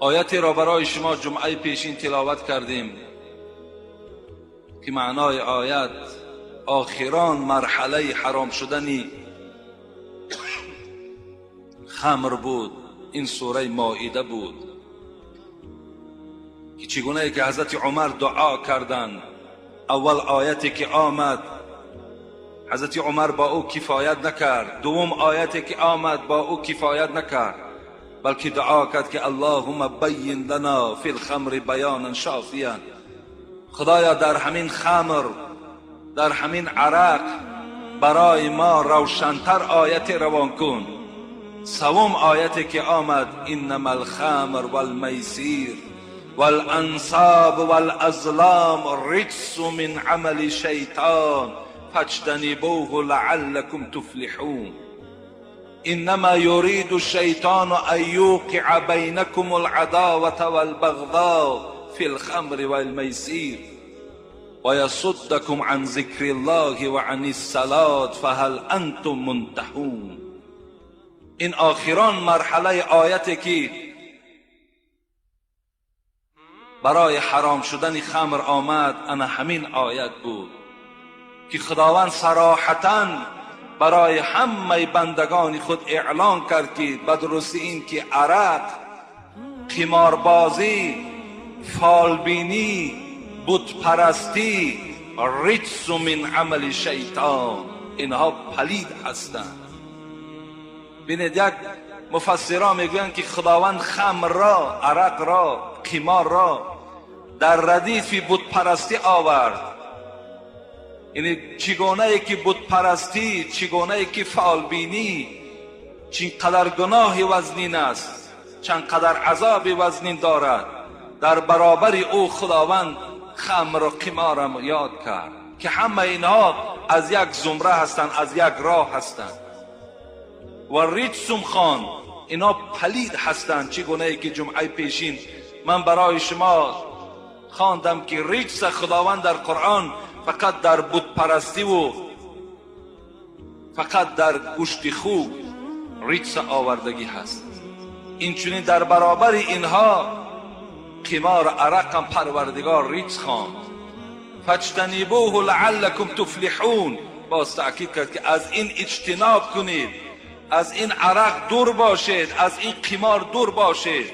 آیتی را برای شما جمعه پیشین تلاوت کردیم که معنای آیت آخران مرحله حرام شدنی خمر بود. این سوره مائده بود که چگونه که حضرت عمر دعا کردند. اول آیتی که آمد حضرت عمر با او کفایت نکرد، دوم آیتی که آمد با او کفایت نکرد، بلکه دعا کرد که اللهم بین لنا فی الخمر بیانا شافیا. خدایا در همین خمر، در همین عرق برای ما روشنتر آیت روان کن. سوم آیتی که آمد انما الخمر والمیسیر والانصاب والازلام رجس من عمل شیطان فاجتنبوه لعلكم تفلحون. انما يريد الشیطان ان یوقع بینکم العداوة والبغضاء فی الخمر والمیسیر ويصدكم عن ذکر الله وعن الصلاة فهل انتم منتهون. این آخران مرحله آیتی که برای حرام شدن خمر آمد، انا همین آیت بود که خداوند صراحتا برای همه بندگان خود اعلان کرد که بدرستی این که عرق، قماربازی، فالبینی، بتپرستی رجس من عمل شیطان، اینها پلید هستند. ببینید یک مفسران میگویند که خداوند خمر را، عرق را، قمار را در ردیف بتپرستی آورد. یعنی چگونه که بتپرستی، چگونه که فالبینی چقدر گناه وزنین است، چقدر عذاب وزنین دارد، در برابر او خداوند خمر و قمار هم یاد کرد که همه اینها از یک زمره هستند، از یک راه هستند. و رجسم خان، اینا پلید هستند. چگونه که جمعه پیشین من برای شما خواندم که رجس خداوند در قرآن فقط در بت پرستی و فقط در گوشت خوک رجس آوردگی هست. این چنین در برابر اینها قمار عرق هم پروردگار رجس خواند. فاجتنبوه لعلکم تفلحون. باز تأکید کرد که از این اجتناب کنید، از این عرق دور باشید، از این قمار دور باشید،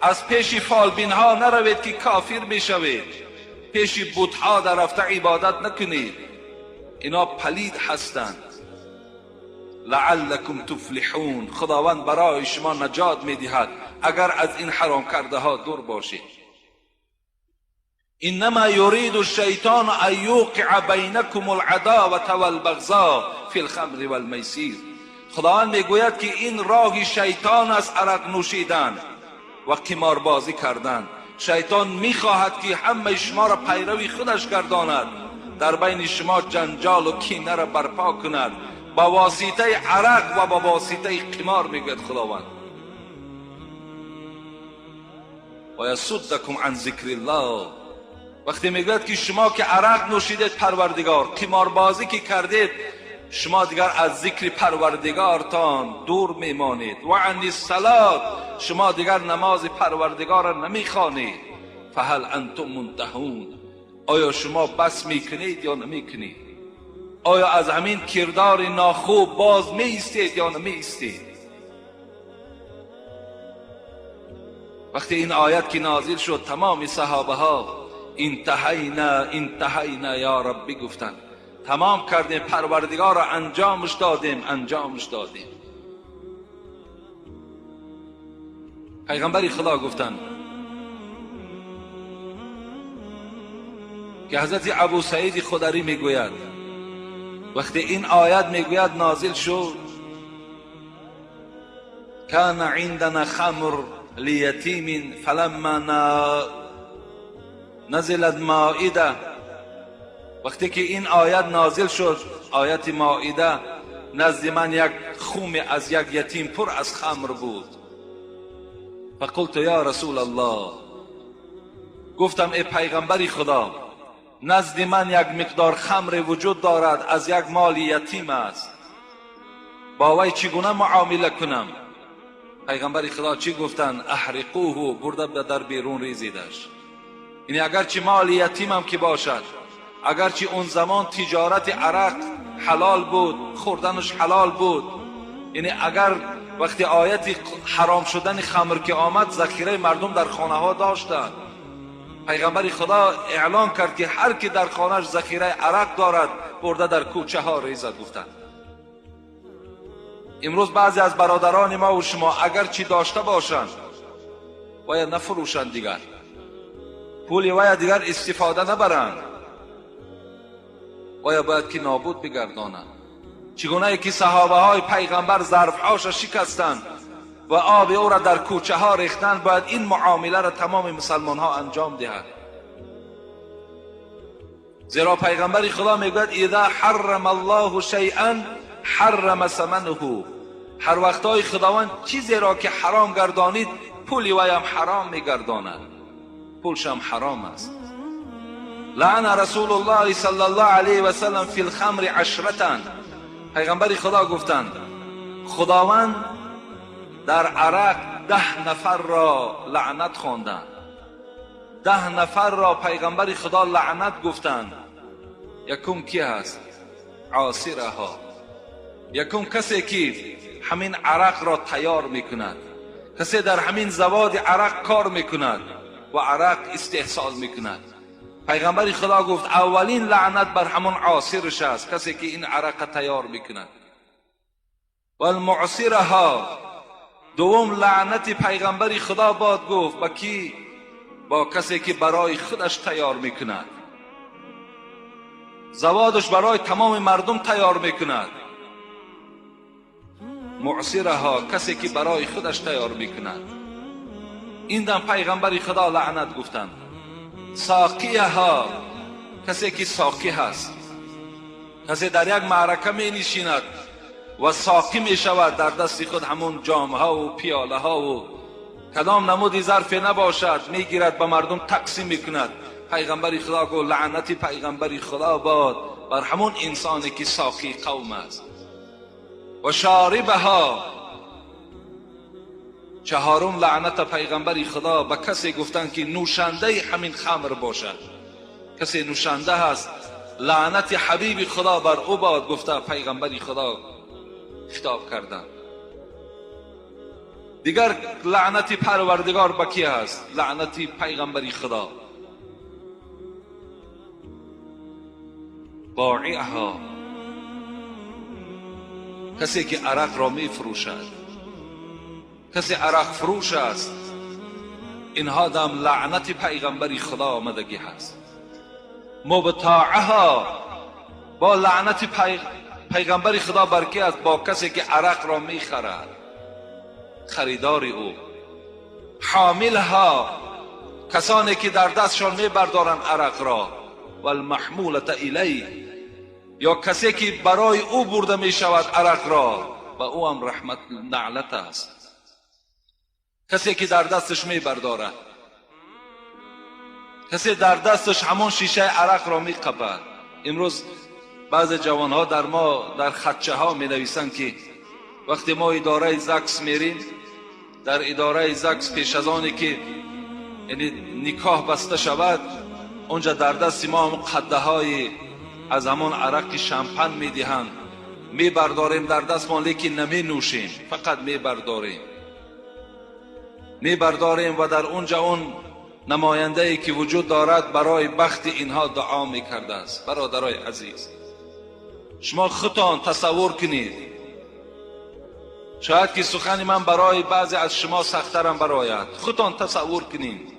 از پیش فالبین ها نروید که کافر میشوید، پیش بتها در رفته عبادت نکنید، اینا پلید هستند. لعلکم تفلحون. خداوند برای شما نجات میدهد اگر از این حرام کرده ها دور باشید. انما یرید الشیطان ان یوقع بینکم العداوة والبغضاء فی الخمر والمیسیر. خداوند میگوید که این راه شیطان است، عرق نوشیدن و قماربازی کردن. شیطان میخواهد که همه شما را پیروی خودش گرداند، در بین شما جنجال و کینه را برپا کند با واسطه عرق و با واسطه قمار. میگوید خداوند و یصدکم عن ذکر الله. وقتی میگوید که شما که عرق نوشیدید پروردگار، قماربازی که کردید، شما دیگر از ذکر پروردگارتان دور میمانید. و عن الصلاة، شما دیگر نماز پروردگار را نمیخوانید. فهل انتم منتهون. آیا شما بس میکنید یا نمیکنید؟ آیا از همین کردار ناخوب باز میایستید یا نمیایستید؟ وقتی این آیت که نازل شد تمام صحابه ها انتهینا انتهینا یا ربی گفتند، تمام کردیم پروردگار را، انجامش دادیم، انجامش دادیم. پیغمبر خدا گفتند که حضرت ابو سعید خدری میگوید وقتی این آیت میگوید نازل شد، کان عندنا خمر لیتیم فلما نزلت مائده. وقتی که این آیت نازل شد، آیت مائده، نزد من یک خوم از یک یتیم پر از خمر بود. فقلت یا رسول الله، گفتم ای پیغمبر خدا، نزد من یک مقدار خمر وجود دارد، از یک مال یتیم است، با وی چگونه معامله کنم؟ پیغمبر خدا چی گفتن؟ احرقوه، برده به در بیرون ریزیدش. یعنی اگرچه مال یتیم هم که باشد، اگرچه اون زمان تجارت عرق حلال بود، خوردنش حلال بود، یعنی اگر وقتی آیت حرام شدن خمر که آمد، ذخیره مردم در خانه ها داشتند. پیغمبر خدا اعلان کرد که هر کی در خانهش ذخیره عرق دارد، برده در کوچه ها ریزد. گفتند امروز بعضی از برادران ما و شما اگر چی داشته باشند، باید نفروشند دیگر، پولی باید دیگر استفاده نبرند، باید که نابود بگردانند. چگونه که صحابه های پیغمبر ظرف هاش شکستند و آب او را در کوچه ها ریختند، باید این معامله را تمام مسلمان ها انجام دهند. زیرا پیغمبر خدا میگوید اذا حرم الله شیئا حرم ثمنه. هر وقتای خداوند چیزی را که حرام گردانید، پولی ویم حرام میگرداند، پولش هم حرام است. لعن رسول الله صلی الله علیه و سلم فی الخمر عشرة. پیغمبر خدا گفتند خداوند در عرق 10 نفر را لعنت خواندند. 10 نفر را پیغمبر خدا لعنت گفتند. یکم کی هست؟ عاصرها. یکم کسی که همین عرق را تیار میکند، کسی در همین زواد عرق کار میکند و عرق استحصال میکند. پیغمبر خدا گفت اولین لعنت بر همون عاصرش است، کسی که این عرق تیار میکند. و المعصرها، دوم لعنت پیغمبر خدا باد گفت با کی؟ با کسی که برای خودش تیار میکند، زوادش برای تمام مردم تیار میکند. معصرها، کسی که برای خودش تیار میکند. این دم پیغمبر خدا لعنت گفتند. ساقیها، کسی که ساقی هست، کسی در یک معرکه می نشیند و ساقی می شود، در دست خود همون جام ها و پیاله ها و کدام نمودی ظرف نباشد، می گیرد به مردم تقسیم می کند. پیغمبر خدا گفت لعنت پیغمبر خدا باد بر همون انسانی که ساقی قوم است. و شاربها، چهارم لعنت پیغمبر خدا به کسی گفتند که نوشنده همین خمر باشد، کسی نوشنده هست، لعنت حبیب خدا بر او باد گفته پیغمبر خدا خطاب کردند. دیگر لعنت پروردگار به کی هست؟ لعنت پیغمبر خدا. باعها، کسی که عرق را می فروشد، کسی عرق فروش است، اینها دم لعنت پیغمبر خدا آمدگی هست. مبتاعها، با لعنت پیغمبر خدا بر کی است؟ با کسی که عرق را می خرد، خریدار او. حاملها، کسانی که در دستشان می بردارند عرق را. و المحمولة الیه، یا کسی که برای او برده می شود عرق را، و او هم رحمت نعلت است. کسی که در دستش می بردارد، کسی در دستش همون شیشه عرق را می قپد. امروز بعض جوانها در ما در خطچه ها می نویسند که وقتی ما اداره زکس میریم، در اداره زکس پیش از آنی که یعنی نکاح بسته شود، اونجا در دست ما هم قده های از همون عرق شامپن می دهند، می برداریم در دست ما، لیکن نمی نوشیم، فقط می برداریم، می برداریم و در اونجا اون نماینده ای که وجود دارد برای بخت اینها دعا می کرده است. برادرای عزیز، شما خودتان تصور کنید، شاید که سخن من برای بعضی از شما سخت‌ترم براید. خودتان تصور کنید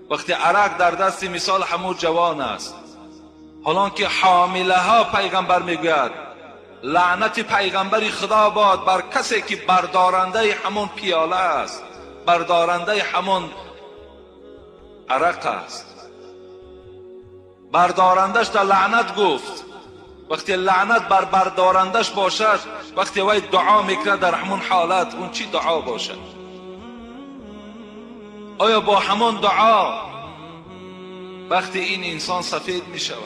وقتی عرق در دست مثال همون جوان است، حالان که حامله ها پیغمبر میگوید لعنت پیغمبر خدا باد بر کسی که بردارنده همون پیاله است، بردارنده همون عرق است، بردارندش در لعنت گفت. وقتی لعنت بر بردارندش باشد، وقتی وی دعا میکنه در همون حالت، اون چی دعا باشد؟ آیا با همون دعا وقتی این انسان سفید می شود،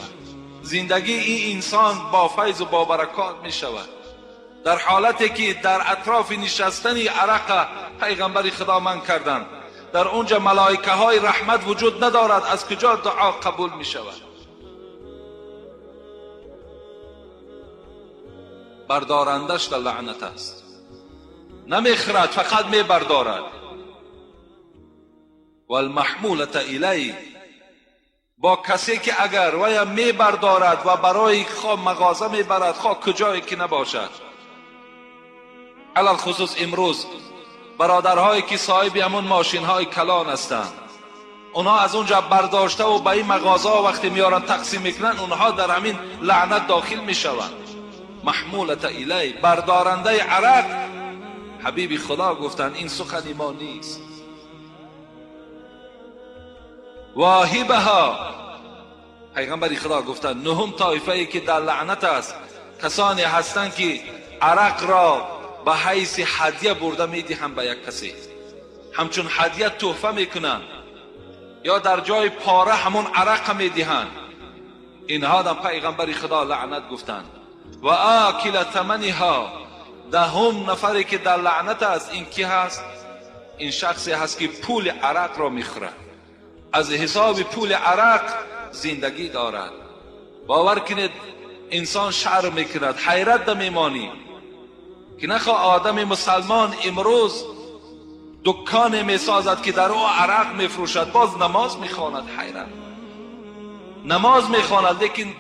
زندگی این انسان با فیض و با برکات می شود؟ در حالتی که در اطراف نشستنی عرق پیغمبر خدا من کردند، در اونجا ملائکه های رحمت وجود ندارد، از کجا دعا قبول می شود؟ بردارندش در لعنت است، نمیخرد، فقط میبردارد. والمحمولة الیه، با کسی که اگر ویا میبردارد و برای خواه مغازه میبرد، خواه کجایی که نباشد. علل خصوص امروز برادرهایی که صاحب همون ماشین های کلان هستند، اونها از اونجا برداشته و به این مغازه ها وقتی میارن تقسیم میکنن، اونها در همین لعنت داخل میشوند. محمولة الیه، بردارنده عرق. حبیب خدا گفتند این سخن ما نیست. واهبها، پیغمبر خدا گفتند نهم طایفه ای که در لعنت است کسانی هستند که عرق را به حیث هدیه برده میدهند به یک کسی، همچون هدیه تحفه میکنند یا در جای پاره همون عرق میدهند. اینها در پیغمبر خدا لعنت گفتند. و آکل ثمنها، دهم نفری که در لعنت است این کی هست؟ این شخصی هست که پول عرق را میخورد، از حساب پول عرق زندگی دارد. باور کنید انسان شرم میکند، حیرت میمانی که نخواه آدم مسلمان امروز دکان میسازد که در او عرق میفروشد، باز نماز میخواند. حیرت، نماز میخواند لیکن